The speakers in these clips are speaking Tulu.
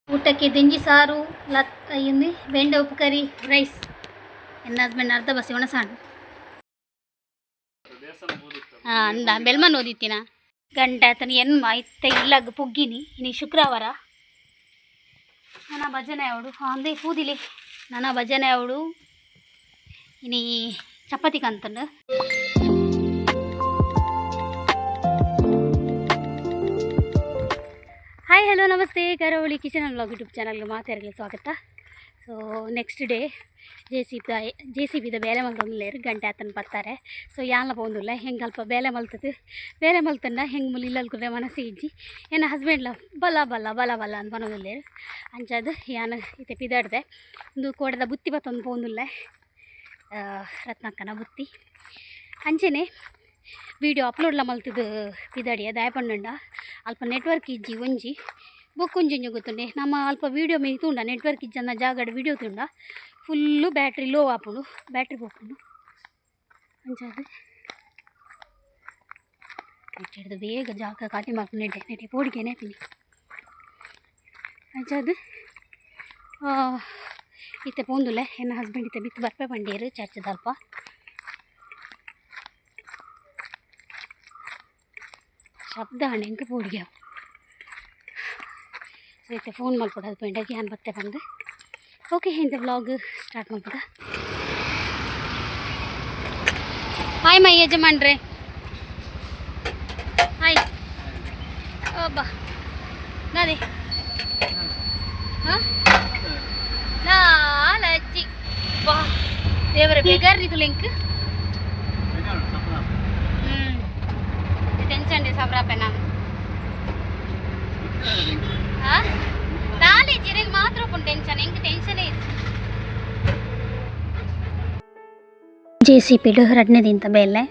ಊಟಕ್ಕೆ ದೆಂಜಿ ಸಾರು ಲತ್ ಇಂದು ಬೆಂಡೆ ಉಪ್ಪು ಕರಿ ರೈಸ್. ಎನ್ನ ಹಸ್ಬೆಂಡ್ ಅರ್ಧ ಬಸಿ ಒಣಸಾಂಡು. ಹಾಂ, ಅಂದ ಬೆಲ್ಮನ್ ಓದಿತ್ತಿನ ಗಂಟೆ ಆತನ ಎನ್ಮ ಇತ್ತ ಇಲ್ಲಗ್ ಪುಗ್ಗಿನಿ. ಇನಿ ಶುಕ್ರವಾರ, ನನ್ನ ಭಜನೆ ಅವಡು ಅಂದೇ ಪೂದಿಲೆ ನನ್ನ ಭಜನೆ ಅವಡು. ಇನಿ ಚಪಾತಿ ಕಂತಂಡು. Hi, hello, namaste. Karavali kitchen and vlog YouTube ಚಾನಲ್ಗೆ ಮಾತಾಡಲಿ ಸ್ವಾಗತ. So next day J C ಬಿದ ಬೇಲೆ ಮಲ್ತೊಂದುಲ್ಲೆರ್. ಗಂಟೆ ಆತನ ಬತ್ತಾರೆ. ಸೊ ಯಾನ್ಲ ಪೋವೊಂದುಲ್ಲೆ. ಹೆಂಗೆ ಅಲ್ಪ ಬೇಲೆ ಮಲ್ತದು, ಬೇಲೆ ಮಲ್ತಂಡ ಹೆಂಗೆ ಮುಲ್ ಇಲ್ಲಲ್ ಕುಲ್ರೆ ಮನಸ್ಸು ಇಜ್ಜಿ. ಎನ್ನ ಹಸ್ಬೆಂಡ್ಲ ಬಲ ಬಲ ಬಲ ಬಲ ಅಂದ್ ಪನೊಂದುಲ್ಲೆರ್. ಅಂಚಾದ್ ಯಾನ್ ಇತ್ತೆ ಪಿದಾಡ್ದೆ. ಉಂದು ಕೋಡೆದ ಬುತ್ತಿ ಪತ್ತೊಂದು ಪೋವೊಂದುಲ್ಲೆ, ರತ್ನಕ್ಕನ ಬುತ್ತಿ. ಅಂಚೆನೆ ವೀಡಿಯೋ ಅಪ್ಲೋಡ್ಲ ಮಲ್ತುದು ಪಿದಾಡಿಯ. ದಾಯೆ ಪಂಡಂಡ ಅಲ್ಪ ನೆಟ್ವರ್ಕ್ ಇಜ್ಜಿ ಒಂಜಿ, ಬೊಕ್ಕ ಒಂಜಿ ಒಂಜಿ ಗೊತ್ತುಂಡೆ, ನಮ್ಮ ಅಲ್ಪ ವೀಡಿಯೋ ಮೀ ತೂಂಡ ನೆಟ್ವರ್ಕ್ ಇಜ್ಜಂದ ಜಾಗಡ್ ವೀಡಿಯೋ ತೂಂಡ ಫುಲ್ಲು ಬ್ಯಾಟ್ರಿ ಲೋ ಆಪುಂಡು, ಬ್ಯಾಟ್ರಿ ಪೋಪುಂಡು. ಅಂಚಾದ್ ಹಿಡ್ದು ಬೇಗ ಜಾಗ ಖಾಲಿ ಮಲ್ಪುನ ನೆಟೆ ನೆಟೆ ಪೋಡಿಗೆನೆ ಆಪಿನಿ. ಅಂಚಾದ್ ಇತ್ತೆ ಪೋಂದುಲ್ಲೆ. ಎನ್ನ ಹಸ್ಬೆಂಡ್ ಇತ್ತೆ ಬಿತ್ತು ಬರ್ಪೆ ಪಂಡೇರು ಚರ್ಚ್ದಲ್ಪ. ಶಬ್ದ ಆಂಡ್ ಎಂಕ್ ಪೋಡಿಗೆ ಆವು. ಸೊ ಇತ್ತೆ ಫೋನ್ ಮಲ್ಪೊಡು ಹಸ್ಬೆಂಡಗ್ ಯಾನ್ ಬತ್ತೆ ಪಂದ್. ಓಕೆ, ಇಂತ ವ್ಲಾಗ್ ಸ್ಟಾರ್ಟ್ ಮಲ್ಪುಗ. ಹಾಯ್ ಮೈ ಯಜಮಾನ್ರೆ, ಹಾಯ್. ಅಬ್ಬಾ, ದಾದೆ ಹಾಂ ಲಾಲಜ್ಜಿ ಬಾ ದೇವರ ಬೇಗಾರ್ ಇದು ಲಿಂಕ್. ಟೆನ್ಷನ್ ಡಿ ಸಬ್ರಾಪೆ ನಾನು. ಹಾಂ, ದಾಲೆ ಜಿರೆಗ್ ಮಾತ್ರ ಉಪ್ಪುಂಡು ಟೆನ್ಷನ್, ಎಂಕ್ ಟೆನ್ಷನ್ ಇಜ್ಜಿ. ಜೆ ಸಿ ಪಿಡ್ ರಡ್ಡನೇ ದಿನತ ಬೇಲೆ.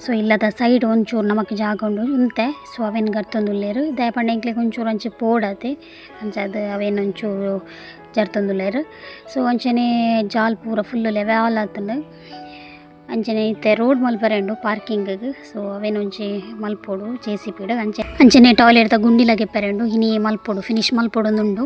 ಸೊ ಇಲ್ಲದ ಸೈಡ್ ಒಂಚೂರು ನಮಕ್ ಜಾಗ ಉಂಡು ಉಂತೆ. ಸೊ ಅವೆನ್ ಗರ್ತೊಂದುಲ್ಲೆರ್. ದಾಯೆ ಪಂಡ ಎಂಕ್ಲೆಗ್ ಒಂಚೂರು ಅಂಚೆ ಪೋಡತೆ, ಅಂಚಾದ್ ಅವೆನ್ ಒಂಚೂರು ಜರ್ತೊಂದುಲ್ಲೆರ್. ಸೊ ಅಂಚನೆ ಜಾಲ್ ಪೂರ ಫುಲ್ ಲೆವೆಲ್ ಆತುಂಡು. ಅಂಚನೆ ಇತ್ತೆ ರೋಡ್ ಮಲ್ಪರೆ ಉಂಡು ಪಾರ್ಕಿಂಗ್. ಸೊ ಅವೆನ್ ಒಂಜಿ ಮಲ್ಪೊಡು ಜೆ ಸಿ ಪಿಡ್. ಅಂಚೆ ಅಂಚನೆ ಟಾಯ್ಲೆಟ್ ದ ಗುಂಡಿಲ ಗೆಪ್ಪರೆ ಉಂಡು. ಇನಿ ಮಲ್ಪೊಡು, ಫಿನಿಶ್ ಮಲ್ಪೊಡು ಉಂಡು.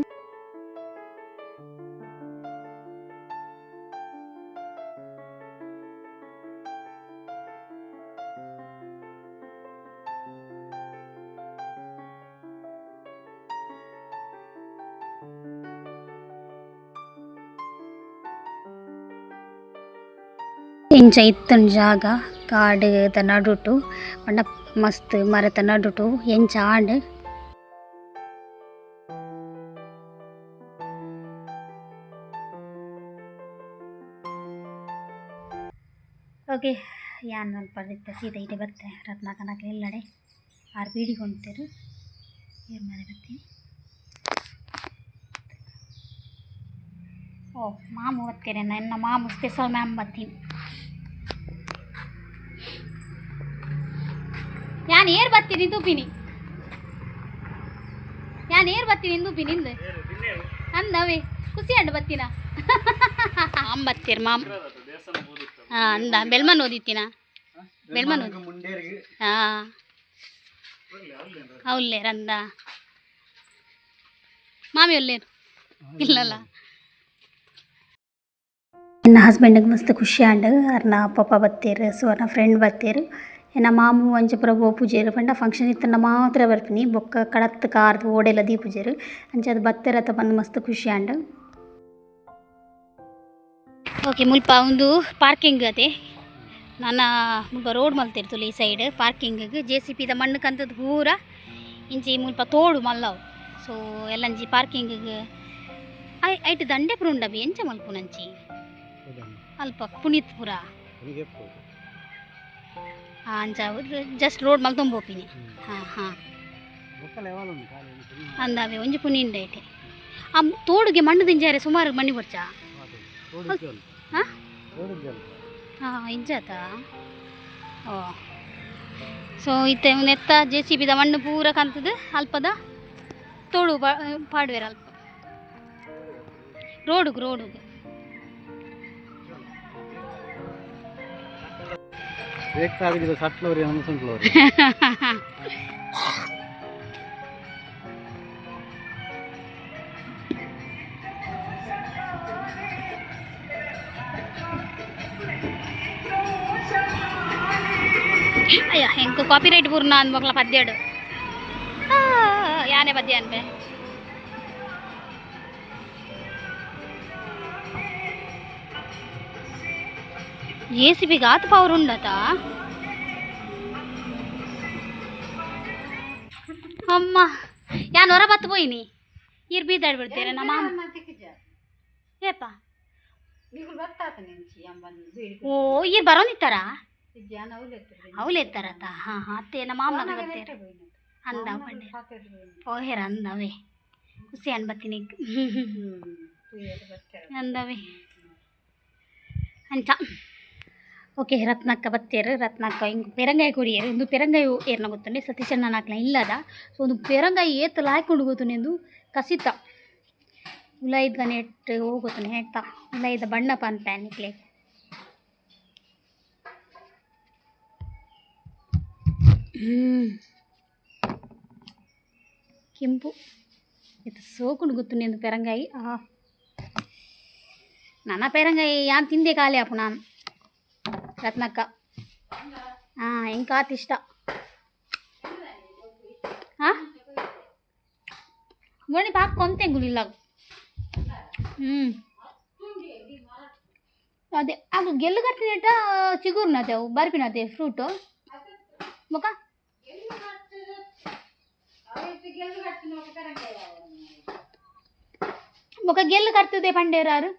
ಇಂಚ ಇತ್ತುಂಡು ಜಾಗ ಕಾಡ್ ದ ನಡುಟು ಪಂಡ ಮಸ್ತ್ ಮರತ ನಡುಟು ಎಂಚ ಆಂಡ್. ಓಕೆ, ಯಾನ್ ಅಲ್ಪ ಇತ್ತೆ ಸೀದಾ ಇಡೆ ಬತ್ತೆ ರತ್ನಾಕನಕ್ಲೆ ಇಲ್ಲಡೆ. ಆರ್ ಬೀಡಿ ಕೊಂತೆರ್ ಏರ್ ಮಾರೆ ಬತ್ತಿ. ಓ ಮಾಮು ಬತ್ತೆರ್, ಎನ್ನ ಮಾಮು, ಸ್ಪೆಷಲ್ ಮ್ಯಾಮ್ ಬತ್ತೀನಿ. ಯಾನ್ ಏರ್ ಬತ್ತೀನಿ ತೂಪಿನಿ, ಯಾನ್ ಏರ್ ಬತ್ತೀನಿ ತೂಪಿನಿ ಇಂದು ಅಂದವೇ ಖುಷಿ ಅಂಡು ಬತ್ತಿನ. ಮಾಮ್ ಬತ್ತೀರ್ ಮಾಮ್. ಹಾಂ, ಅಂದ ಬೆಲ್ಮನ್ ಓದಿತ್ತಿನ ಬೆಲ್ಮನ್ ಓದಿ. ಹಾಂ, ಅವ್ಲೇರ್ ಅಂದ ಮಾಮಿ ಒಲ್ಲೇರು ಇಲ್ಲಲ್ಲ. ಎನ್ನ ಹಸ್ಬೆಂಡ್ಗೆ ಮಸ್ತ್ ಖುಷಿ ಆಂಡ್. ಅರ್ನ ಪಪ್ಪ ಬತ್ತೇರು, ಸೊ ಅರ್ನ ಫ್ರೆಂಡ್ ಬತ್ತೇರು. ಎನ್ನ ಮಾಮು ಅಂಚ ಪೂರ ಪೋಪುಜೆರ್. ಪಂಡ ಫಂಕ್ಷನ್ ಇತ್ತುಂಡ ಮಾತ್ರ ಬರ್ಪಿನಿ, ಬೊಕ್ಕ ಕಡತ್ ಕಾರ್ದ್ ಓಡೆಲ ದೀಪುಜೆರ್. ಅಂಚಾದ್ ಬತ್ತೆರತ ಪಂದ್ ಮಸ್ತ್ ಖುಷಿ ಆಂಡ್. ಓಕೆ, ಮುಲ್ಪ ಉಂದು ಪಾರ್ಕಿಂಗ್ ಅತೆ. ನನ ಮುಲ್ಪ ರೋಡ್ ಮಲ್ತಿರ್ತುಲು ಈ ಸೈಡ್ ಪಾರ್ಕಿಂಗ್. ಜೆ ಸಿ ಪಿದ ಮಣ್ಣು ಕಂತದ ಪೂರ ಇಂಚಿ ಮುಲ್ಪ ತೋಡು ಮಲ್ಲವು. ಸೊ ಎಲ್ಲಂಜಿ ಪಾರ್ಕಿಂಗ್ ಐಟ್ ದಂಡೆ ಪೂರ ಉಂಡಬಿ. ಎಂಚ ಮಲ್ಪುನಂಚಿ ಅಲ್ಪ ಪುನೀತ್ ಪೂರ ಅಂಚ ಜಸ್ಟ್ ರೋಡ್ ಮಲ್ತೊಂದು ಪೋಪಿನಿ. ಹಾಂ ಹಾಂ, ಅಂದಾವೆ ಒಂಜಿ ಪುನಿ ಐಟೆ. ಆ ತೋಡುಗೆ ಮಣ್ಣು ದಿಂಜಾರೆ ಸುಮಾರು ಮಣ್ಣಿ ಬೊರ್ಚಾ. ಹಾಂ ಹಾಂ, ಇಂಚಾತ. ಓ, ಸೊ ಇತ್ತೆ ನೆತ್ತ ಜೆ ಸಿ ಬಿದ ಮಣ್ಣು ಪೂರ ಕಂತದು ಅಲ್ಪದ ತೋಡು ಪಾಡುವೆರ್ ಅಲ್ಪ ರೋಡುಗು ರೋಡುಗು. ಸಟ್ಲವ್ರಿ ಅನ್ಸುಂಟ್ಲವ್ರಿ. ಅಯ್ಯ, ಎಂಕ್ ಕಾಪಿ ರೈಟ್ ಪೂರ್ಣ ಅಂದ್ ಪದ್ಯಡು ಯಾನೆ ಪದ್ಯ ಅನ್ಪೆ. ಜೆ ಸಿ ಬಿಗೆ ಆತ್ ಪವರ್ ಉಂಡತ. ಅಮ್ಮ, ಯಾನ್ ಹೊರ ಬತ್ತು ಪೋಯಿನಿ, ಈರ್ ಬೀದಾಡ್ ಬಿಡ್ತೀರ ನಮ್ಮ. ಏಪ? ಓ, ಈರ್ ಬರೋನಿತ್ತಾರ? ಅವ್ಲು ಎತ್ತಾರತ? ಹಾಂ ಹಾಂ, ಅತ್ತೆ, ನಮ್ಮ ಮಾಮನ ಬರ್ತೀರ ಅಂದ ಪಂಡೆ ಪೋಹೆರ ಅಂದವೆ. ಖುಷಿ ಅನ್ಬತ್ತೀನಿ ಅಂದವೆ ಅಂಚ. ಓಕೆ, ರತ್ನಕ್ಕ ಬತ್ತೇರು. ರತ್ನಕ್ಕ ಹಿಂಗೆ ಪೆರಂಗಾಯಿ ಕೊಡಿಯರು. ಇಂದು ಪೆರಂಗಾಯಿ ಏರ್ನ ಗೊತ್ತುಂಡೆ ಸತೀಶಣ್ಣ ನಾಕ್ಲ ಇಲ್ಲದ. ಸೊ ಒಂದು ಪೆರಂಗಾಯಿ ಏತಲ ಹಾಕೊಂಡು ಗೊತ್ತುಂಡೆ. ಎಂದು ಕಸಿತ ಉಲಾಯ್ದ ನೆಟ್ ಹೋಗುತ್ತಾನೆ ಹೇಳ್ತಾ ಉಲಾಯ್ದ ಬಣ್ಣ ಪನ್ಪೆ ನಿಕ್ಲೆ. ಕೆಂಪು ಇತ್ತು, ಸೋಕುಂಡು ಗೊತ್ತುಂಡೆ ಎಂದು ಪೆರಂಗಾಯಿ. ಆ ನನ್ನ ಪೆರಂಗಾಯಿ ಯಾನ್ ತಿಂದೆ ಖಾಲಿ ಅಪ್ಪು ನಾನು. ರತ್ನಕ್ಕ, ಹಾಂ, ಎಂಕ ಆತ್ ಇಷ್ಟ. ಹಾಂ, ಮೊನ್ನೆ ಪಾಪ ಕೊಂತೆಂಗುಲಿಲ್ಲ. ಅದೇ ಅದು ಗೆಲ್ಲು ಕಟ್ಟಿನೇಟ ಚಿಗುರ್ನತೆ ಅವು ಬರ್ಪಿನತೆ ಫ್ರೂಟು ಮುಖ. ಮುಖ ಗೆಲ್ಲು ಕಟ್ತದೆ ಪಂಡೇರಾರು.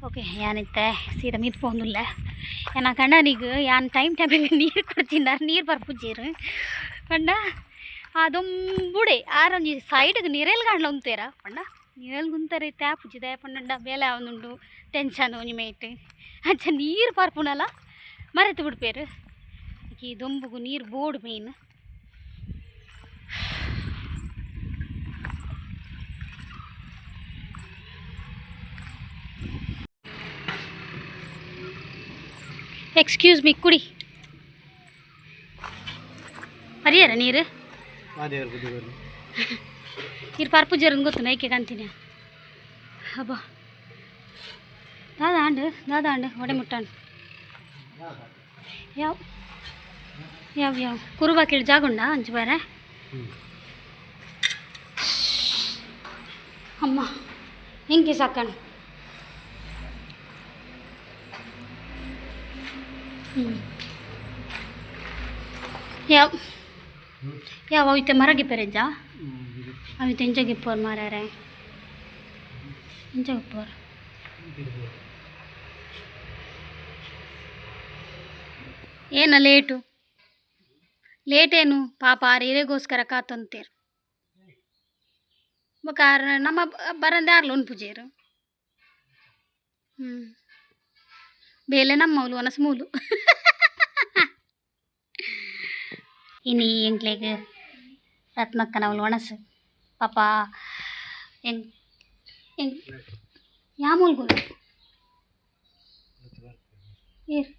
ಓಕೆ, ಯಾನಿತ್ತೆ ಸೀದಾ ಮೀತ್ ಪೋಂದುಲ್ಲೆ. ಏನ ಕಣ್ಣನಿಗೆ ಯಾನ್ ಟೈಮ್ ಟೈಮಿಗೆ ನೀರು ಕೊಡ್ತಿದ್ದಾರೆ, ನೀರು ಬರ್ಪುಜೀರು ಪಂಡ. ಅದೊಂಬುಡೆ ಆರೊಂಜಿ ಸೈಡ್ಗೆ ನಿರೆಲ್ ಕಾಣ್ಲ ಉಂತೇರ ಪಂಡ. ನಿರೆಲ್ ಗುಂತಾರೆ ತ್ಯಾಪುಜಿದೆ ಪಂಡ. ಬೇಲೆ ಆವೊಂದುಂಡು, ಟೆನ್ಷನ್ ಒಂಜಿ ಮೇಟ್. ಅಂಚ ನೀರು ಪರ್ಪುನಲ ಮರೆತು ಬಿಡ್ಪೇರು. ಈ ದೊಂಬುಗು ನೀರು ಬೋಡು ಮೇನ್. ಎಕ್ಸ್ಕ್ಯೂಸ್ ಮೀ, ಕುಡಿ ಪರಿಯರ ನೀರು. ನೀರು ಪರ್ಪುಜೇರು ಗೊತ್ತು ನೈಕೆ ಕಂತೀನಿ. ಅಬ್ಬಾ, ದಾದ ಆಂಡು, ದಾದ ಆಂಡು, ಒಡೆ ಮುಟ್ಟಾಂಡು. ಯಾವ ಯಾವ ಯಾವ ಕುರುಬಾಕಿಲ್ ಜಾಗುಂಡ ಅಂಚು ಬೇರೆ. ಅಮ್ಮ, ಹೆಂಗೆ ಸಾಕಣ. ಯಾವ ಯಾವ ಅವಿತೆ ಮರಗಿ ಪೆರೆಜ್ಜ ಅವಿತೆ ಎಂಚ ಗಿಪ್ಪೋರ್ ಮಾರ್ಯಾರೆ, ಎಂಚ ಗಿಪ್ಪೋರ್? ಏನ ಲೇಟು ಲೇಟ್ ಏನು? ಪಾಪ ಆರು ಇರೆಗೋಸ್ಕರ ಕಾತೊಂತೇರು. ಬೊಕ ಆರ್ ನಮ್ಮ ಬರಂದೆ ಆರ್ಲ ಉನ್ಪುಜೇರು. ಬೇಲೆ ನಮ್ಮೌಲು ಒನಸ್ ಮೂಲು. ಇನಿ ಎಂಕ್ಲೆಗ್ ರತ್ನಕ್ಕನವ್ಲು ಒಣಸು. ಪಾಪ ಎಂಕ್ ಎಂಕ್ ಯಾಮೂಲ್ಗುಲ ಏರ್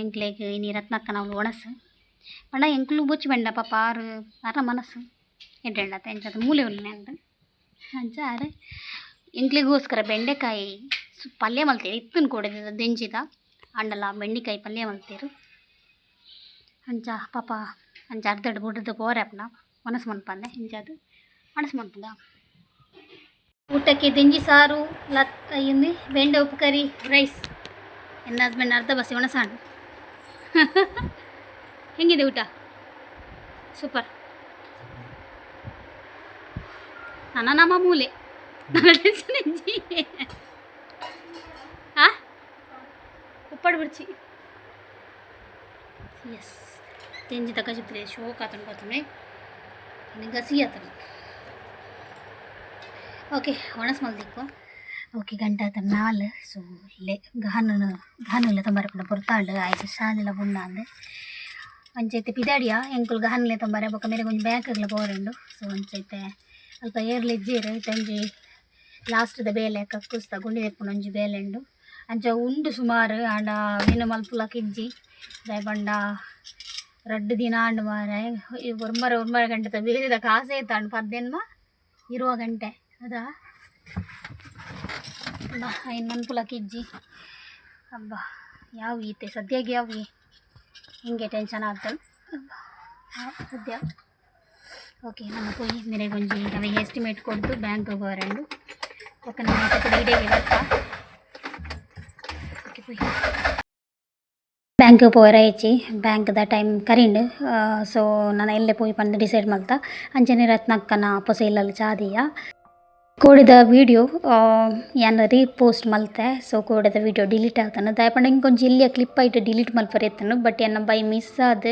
ಎಂಕ್ಲೆಗ್ ಇನಿ ರತ್ನಕ್ಕನವ್ಲು ಒಣಸು ಪಂಡ ಎಂಕ್ಲು ಬೊಚ್ಚು ಬೆಂಡ. ಪಾಪ ಆರು ಅರ ಮನಸ್ಸು ಎಡ್ಡೆಂಡತ ಎಂಚದ ಮೂಲೆ ಉಲ್ಲೆ ಅಂದ್. ಅಂಚ ಆರ್ ಎಂಕ್ಲೆಗೋಸ್ಕರ ಬೆಂಡೆಕಾಯಿ ಪಲ್ಯ ಮಲ್ತೇರು. ಇತ್ತನ್ ಕೊಡೆದ ದೆಂಜಿದ ಅಂಡಲ ಬೆಂಡೆಕಾಯಿ ಪಲ್ಯ ಮಲ್ತೇರು. ಅಂಚ ಪಾಪ ಅಂಚ ಅರ್ಧಡ್ ಬುಡ್ದು ಪೋರೆ ಅಪ್ನ ಮನಸ್ಸು ಮನ್ಪಂದೆ ಇಂಚಾದ್ ಮನಸ್ಸು ಮನ್ಪುಗ. ಊಟಕ್ಕೆ ದೆಂಜಿ ಸಾರು, ಲತ್ ಇಂದು ಬೆಂಡೆ ಉಪ್ಪು ಕರಿ, ರೈಸ್. ಎನ್ನ ಹಸ್ಬೆಂಡ್ ಅರ್ಧ ಬಸಿ ಒಣಸಾಂಡು. ಹೆಂಗಿದೆ ಊಟ? ಸೂಪರ್. ನನ್ನ ನಮ್ಮ ಮೂಲೆ ನನ್ನ ಟೆನ್ಷನ್ ಇಜ್ಜಿ. ಆ ಉಪ್ಪಡು ಬಿಡ್ಚಿ. ಎಸ್, ತೆಂಜಿ ತಕ್ಕ ಚಿಪ್ಪಿದೆ. ಶೋಕ್ ಆತನು ಕೊತ್ತಂಬರಿ ಗಸಿ ಆತನು. ಓಕೆ, ಒಣಸ್ ಮಲ್ದಿಕ್ಕು. ಓಕೆ, ಗಂಟೆ ಆತ ನಾಲ್. ಸೊ ಲೆ ಗಹನ ಗಹನುಲ್ಲ ತಂಬಾರೆ ಪೊರ್ತಾಂಡು ಆಯ್ತು. ಶಾಲೆಲ ಬುಂಡಾಂದು ಅಂಚೈತೆ ಪಿದಾಡಿಯ ಎಂಕುಲು. ಗಹನ್ಲೆ ತಂಬಾರೆ ಬೊಕ್ಕ ಮೇರೆ ಒಂಜಿ ಬ್ಯಾಂಕ್ಗ್ಲ ಪೋರೆಂಡು. ಸೊ ಅಂಚೈತೆ ಅಲ್ಪ ಏರ್ಲ ಇಜ್ಜೇರು. ಇತ್ತೆ ಲಾಸ್ಟ್ದ ಬೇಲೆ ಕಕ್ಕುಸ್ತ ಗುಂಡಿ ದೆಪ್ಪುನ ಒಂಜಿ ಬೇಲೆ ಉಂಡು. ಅಂಚ ಉಂಡು ಸುಮಾರು ಆಂಡ ಮೀನು ಮಲ್ಪುಲಕ ಇಜ್ಜಿ. ದಾಯೆ ಪಂಡ ರಡ್ಡ್ ದಿನ ಆಂಡ್ ಮಾರ್ರೆ. ಈ ಒರ್ಂಬರ ಒರ್ಂಬರ ಗಂಟೆದ ಬೇಲೆದ ಕಾಸೇ ತಾಂಡ್ ಪದ್ದೆನ್ಮ. 20 ಗಂಟೆ ಅದಾ ಬಾ ಐನ್ ಮನ್ಪುಲಕ್ ಇಜ್ಜಿ. ಅಬ್ಬಾ ಯಾವ ಈತೆ ಸದ್ಯಕ್ಕೆ ಯಾವ ಹಿಂಗೆ ಟೆನ್ಷನ್ ಆಗ್ತದೆ ಸದ್ಯ. ಓಕೆ ನಮ್ಮ ಪೋಯಿ ಮೇರೆಗೆ ಒಂಜಿ ಅವೆಗೆ ಎಸ್ಟಿಮೇಟ್ ಕೊಡ್ದು ಬ್ಯಾಂಕ್ ಬರಂಡು ಓಕೆ ನಮ್ಮ ಇತ್ತೆ ಇಡೆಗೆ ಬರ್ಪ. ಓಕೆ ಪೋಯಿ ಬ್ಯಾಂಕ್ ಪೋಯೆರೆ ಇಜ್ಜಿ ಬ್ಯಾಂಕ್ದ ಟೈಮ್ ಕರಿಂಡ್. ಸೊ ನನ ಎಲ್ಲೆ ಪೋಯಿ ಪಂದ್ ಡಿಸೈಡ್ ಮಲ್ತ. ಅಂಚನೆ ರತ್ನಕ್ಕನ ಪೊಸ ಇಲ್ಲಲ್ ಚಾ ದೀಯ. ಕೋಡೆದ ವೀಡಿಯೋ ಯಾನ್ ರೀಪೋಸ್ಟ್ ಮಲ್ತೆ. ಸೊ ಕೋಡೆದ ವೀಡಿಯೋ ಡಿಲೀಟ್ ಆತಂಡ್ ದಾಯೆ ಪಂಡ ಇಂಕೊಂಜಿ ಎಲ್ಯ ಕ್ಲಿಪ್ ಐಟ್ ಡಿಲೀಟ್ ಮಲ್ಪರೆ ಇತ್ತುಂಡು. ಬಟ್ ಎನ್ನ ಬೈ ಮಿಸ್ ಆದ್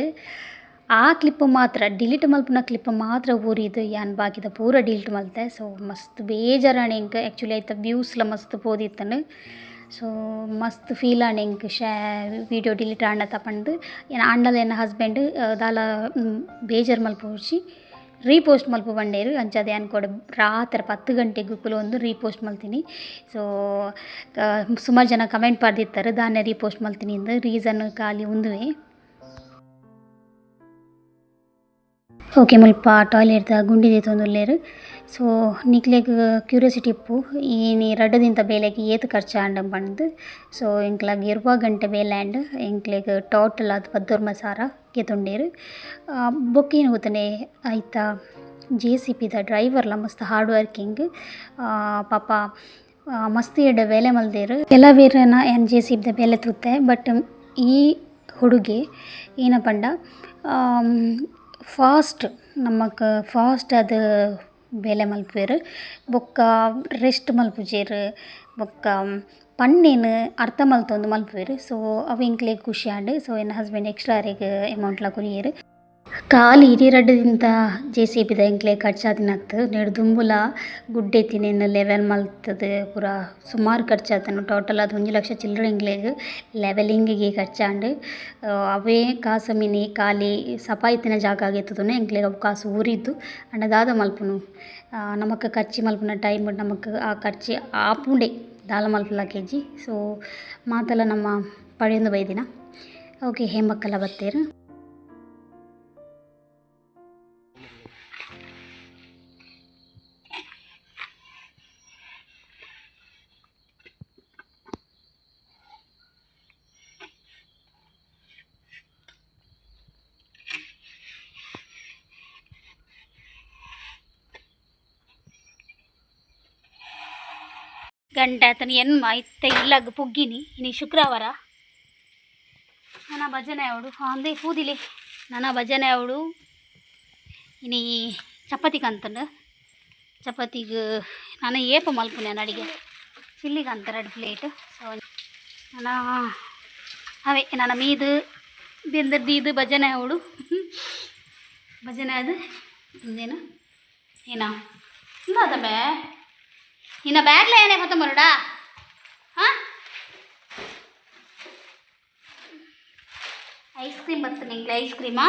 ಆ ಕ್ಲಿಪ್ ಮಾತ್ರ ಡಿಲೀಟ್ ಮಲ್ಪುನ ಕ್ಲಿಪ್ ಮಾತ್ರ ಒರಿದ್ ಯಾನ್ ಬಾಕಿದ ಪೂರ ಡಿಲೀಟ್ ಮಲ್ತೆ. ಸೊ ಮಸ್ತ್ ಬೇಜಾರಾಂಡ್ ಎಂಕ್. ಆಕ್ಚುಲಿ ಐತ ವ್ಯೂಸ್ಲ ಮಸ್ತ್ ಪೋದಿತ್ತುಂಡು. ಸೊ ಮಸ್ತ್ ಫೀಲ್ ಆಂಡ್ ಎಂಕ್ ಶೇ ವೀಡಿಯೋ ಡಿಲೀಟ್ ಆಂಡತ ಪಂದ್. ಯಾನ್ ಆಂಡಲ ಎನ್ನ ಹಸ್ಬೆಂಡ್ ದಾಲ ಬೇಜಾರ್ ಮಲ್ಪೊಡ್ಚಿ ರೀಪೋಸ್ಟ್ ಮಲ್ಪು ಪಂಡೆರ್. ಅಂಚಾದ್ ಯಾನ್ ಕೋಡೆ ರಾತ್ರೆ 10 ಗಂಟೆಗ್ ಕುಲೊಂದು ರೀಪೋಸ್ಟ್ ಮಲ್ತಿನಿ. ಸೊ ಸುಮಾರು ಜನ ಕಮೆಂಟ್ ಪಾಡ್ದಿತ್ತೆರ್ ದಾನೆ ರೀಪೋಸ್ಟ್ ಮಲ್ತಿನಿ ಇಂದ್. ರೀಸನ್ ಖಾಲಿ ಉಂದುವೇ. ಓಕೆ ಮುಲ್ಪ ಟಾಯ್ಲೆಟ್ ದ ಗುಂಡಿ ದೀತೊಂದುಲ್ಲೆರ್. ಸೊ ನಿಕ್ಲೆಗ್ ಕ್ಯೂರಿಯಾಸಿಟಿ ಇಪ್ಪು ಇನಿ ರಡ್ಡ್ ದಿನತ ಬೇಲೆಗ್ ಏತ್ ಖರ್ಚು ಆಂಡ್ ಪಂದ್. ಸೊ ಎಂಕ್ಲಗ್ 20 ಗಂಟೆ ಬೇಲೆ ಆಂಡ್. ಎಂಕ್ಲೆಗ್ ಟೋಟಲ್ ಆದ್ 19,000 ಗೆತೊಂಡೆರ್. ಬೊಕ್ಕ ಏನ್ ಗೊತ್ತುಂಡೆ ಐತ ಜೆ.ಸಿ.ಪಿ ದ ಡ್ರೈವರ್ಲ ಮಸ್ತ್ ಹಾರ್ಡ್ ವರ್ಕಿಂಗ್. ಪಾಪ ಮಸ್ತ್ ಎಡ್ಡೆ ಬೇಲೆ ಮಲ್ದೆರ್. ಕೆಲವೆರೆನ ಯಾನ್ ಜೆ.ಸಿ.ಪಿ ದ ಬೇಲೆ ತೂತೆ ಬಟ್ ಈ ಹುಡುಗೆ ಏನ ಪಂಡ ಫಾಸ್ಟ್ ನಮಕ್ ಫಾಸ್ಟ್ ಆದ್ ಬೇಲೆ ಮಲ್ಪುವೆರ್. ಬೊಕ್ಕ ರೆಸ್ಟ್ ಮಲ್ಪುಜೆರ್. ಬೊಕ್ಕ ಪಂಡಿನ ಅರ್ಥ ಮಲ್ತೊಂದು ಮಲ್ಪುವೆರ್. ಸೊ ಅವು ಎಂಕ್ಲೆಗ್ ಖುಷಿ ಆಂಡ್. ಸೊ ಎನ್ನ ಹಸ್ಬೆಂಡ್ ಎಕ್ಸ್ಟ್ರಾ ಅರೆಗ್ ಅಮೌಂಟ್ ಲ ಕೊರಿಯೆರ್. ಖಾಲಿ ಇಡೀ ರಡ್ಡ್ ದಿನತ ಜೆ.ಸಿ.ಪಿ ದ ಎಂಕ್ಲೆಗ್ ಖರ್ಚಾತಿನತ್ತ್ ನೆಡ್ ದುಂಬುಲ ಗುಡ್ಡೆ ಇತ್ತಿನೆನ್ ಲೆವೆಲ್ ಮಲ್ತುದು ಪೂರ ಸುಮಾರ್ ಖರ್ಚಾತುಂಡು. ಟೋಟಲ್ ಆದ್ 1 ಲಕ್ಷ ಚಿಲ್ಲರೆ ಎಂಕ್ಲೆಗ್ ಲೆವೆಲಿಂಗ್ ಗೆ ಖರ್ಚಾಂಡ್. ಅವೇ ಕಾಸ್ ಮಿನಿ ಖಾಲಿ ಸಪಾಯಿ ಇತ್ತಿನ ಜಾಗಗ್ ಎತ್ತುದುನೆ ಎಂಕ್ಲೆಗ್ ಅವು ಕಾಸ್ ಒರಿದು. ಆಂಡ ದಾದ ಮಲ್ಪುನು ನಮಕ್ ಖರ್ಚಿ ಮಲ್ಪುನ ಟೈಮ್ ನಮಕ್ ಆ ಖರ್ಚಿ ಆಪುಂಡೆ ದಾಲ ಮಲ್ಪುಲಕ ಇಜ್ಜಿ. ಸೊ ಮಾತಲ ನಮ್ಮ ಪಡೆಯೊಂದು ಬೈದಿನ. ಓಕೆ ಹೇಮಕ್ಕಲ ಬತ್ತೆರ್. ಗಂಟೆ ಆತನ ಎನ್ಮ ಇತ್ತೆ ಇಲ್ಲಗ್ ಪೊಗ್ಗಿನಿ. ಇನಿ ಶುಕ್ರವಾರ ನನ ಭಜನೆ ಅವಡು ಅಂದೇ ಪೂದಿಲೆ ನನ ಭಜನೆ ಅವಡು. ಇನಿ ಚಪಾತಿ ಕಂತಂಡು ಚಪಾತಿಗ್ ನಾನು ಏಪ ಮಲ್ಪುನೆ ಅಡಿಗೆ ಚಿಲ್ಲಿಗೆ ಅಂತ 2 ಪ್ಲೇಟ್. ಸೊ ನನ್ನ ಅವೇ ನನ್ನ ಮೀದು ಬೆಂದರ್ದೀದು ಭಜನೆ ಅವಡು ಭಜನೆ ಅದು ಇಂದೇನು ಏನಾ ಇಂದಾದಬೇ ನಿನ್ನ ಬ್ಯಾಗ್ಲ ಏನೇ ಬರೋಡಾ ಹಾಂ ಐಸ್ ಕ್ರೀಮ್ ಬರ್ತದೆ ನಿಂಗೆ ಐಸ್ ಕ್ರೀಮಾ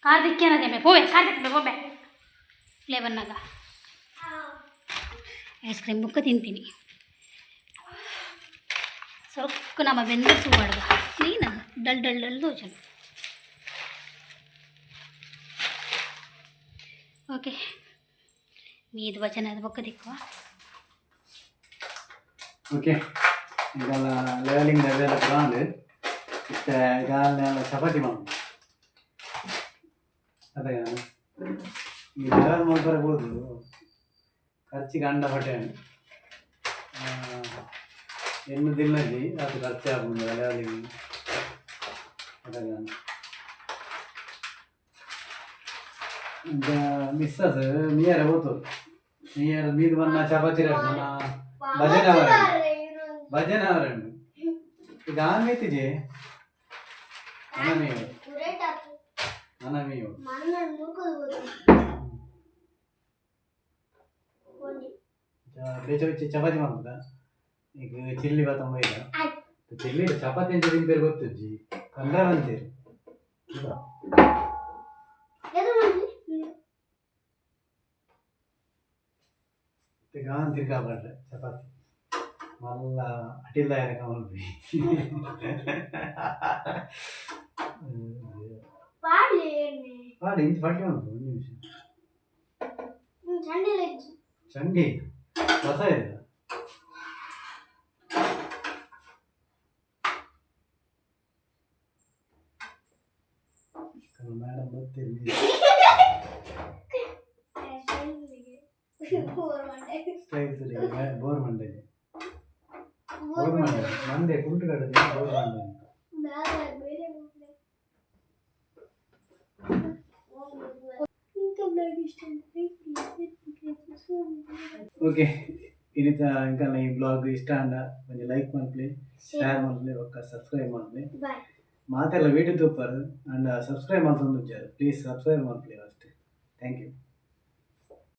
ಕಾರ್ದಿಕ್ಕೇನದೆ ಪೋವೆ ಕಾರ್ದಿಕ್ ಹೋಬೆ ಫ್ಲೇವರ್ನಾಗ ಐಸ್ ಕ್ರೀಮ್ ಬುಕ್ಕ ತಿಂತೀನಿ. ಸೊಕ್ಕು ನಮ್ಮ ಬೆಂದ ಸೂವಾಡ್ದ ಕ್ಲೀನ್ ಡಲ್ ಡಲ್ ಡಲ್ ದೋಚನು. ಓಕೆ ಮೀದು ಭಜನೆ ಅದು ಬೊಕ್ಕ ದಿಕ್ಕುವ. ಓಕೆ ಇದೆಲ್ಲ ಲೆವೆಲಿಂಗ್ ಬೇಲೆ ಪೂರ ಇತ್ತೆ ಇದೆಲ್ಲ ಚಪಾತಿ ಮಲ್ಪು ಅದೇ ಈ ಲೆವೆಲ್ ಮಲ್ಪರೆ ಬೋದು ಖರ್ಚಿಗೆ ಅಂಡ ಪಟ್ಟೆ ಎನ್ನು ದಿನದಿ ಅದು ಖರ್ಚು ಆಪುಂಡು ಲೆವೆಲಿಂಗ್ ಅದೇ. ಮಿಸ್ಸಸ್ ನೀಯರೆ ಹೋತು ನೀಯರ ಮೀದು ಬನ್ನ ಚಪಾತಿ ನನ್ನ ಭಜನೆ ಅವರ ಭಜನೆ ಅವರಂಡು ಈಗ ಆನ್ಮೇತಿಜೆ ಅನಮೀಯು ಅನಮೀಯು ಬೇಚ ಬೆಚ್ಚ ಚಪಾತಿ ಮಾಡ್ಬೋದಾ ಈಗ ಚಿಲ್ಲಿ ಬಾತಂಬ ಈಗ ಚಿಲ್ಲಿ ಚಪಾತಿ ಅಂತ ತಿಂಪೇರು ಗೊತ್ತುಜ್ಜಿ ಕಂಡ್ರೆ ಅಂತೀರಿ. ಗಾನ್ ತಿರ್ಗಾಬಾರ್ರೆ ಚಪಾತಿ ಮಲ್ಲ ಅಟಿಲ್ಲ ಕಮಲ್ಪಿ ಪಾಡಿ ಇಂಚ್ ಪಾಡಿ ಉಂಟು ಒಂದು ನಿಮಿಷ. ಚಂಡಿ ಹೊಸ ಇದೆ. ಮೇಡಮ್ ಬರ್ತೀರಿ. ಸ್ಟೈಲ್ ಬೋರ್ ಮಂಡೆ, ಬೋರ್ ಮಂಡೆ, ಮಂಡೆ ಕುಂಟು ಕಟ್ಟದೆ ಬೋರ್ ಮಂಡೆ. ಓಕೆ, ಇನ್ನಿತ ಅಂಕಲ್ನ ಈ ಬ್ಲಾಗ್ ಇಷ್ಟ ಅಂಡ ಒಂಜಿ ಲೈಕ್ ಮಲ್ಪಲೆ, ಶೇರ್ ಮಲ್ಪಲೆ, ಬೊಕ್ಕ ಸಬ್ಸ್ಕ್ರೈಬ್ ಮಲ್ಪಲೆ. ಬಾಯ್. ಮಾತೆಲ್ಲ ವೀಡಿಯೋ ತೂಪರ್ ಅಂಡ್ ಸಬ್ಸ್ಕ್ರೈಬ್ ಮಲ್ತೊಂದು ಪ್ಲೀಸ್ ಸಬ್ಸ್ಕ್ರೈಬ್ ಮಲ್ಪಲೆ ಅಷ್ಟೇ. Thank you.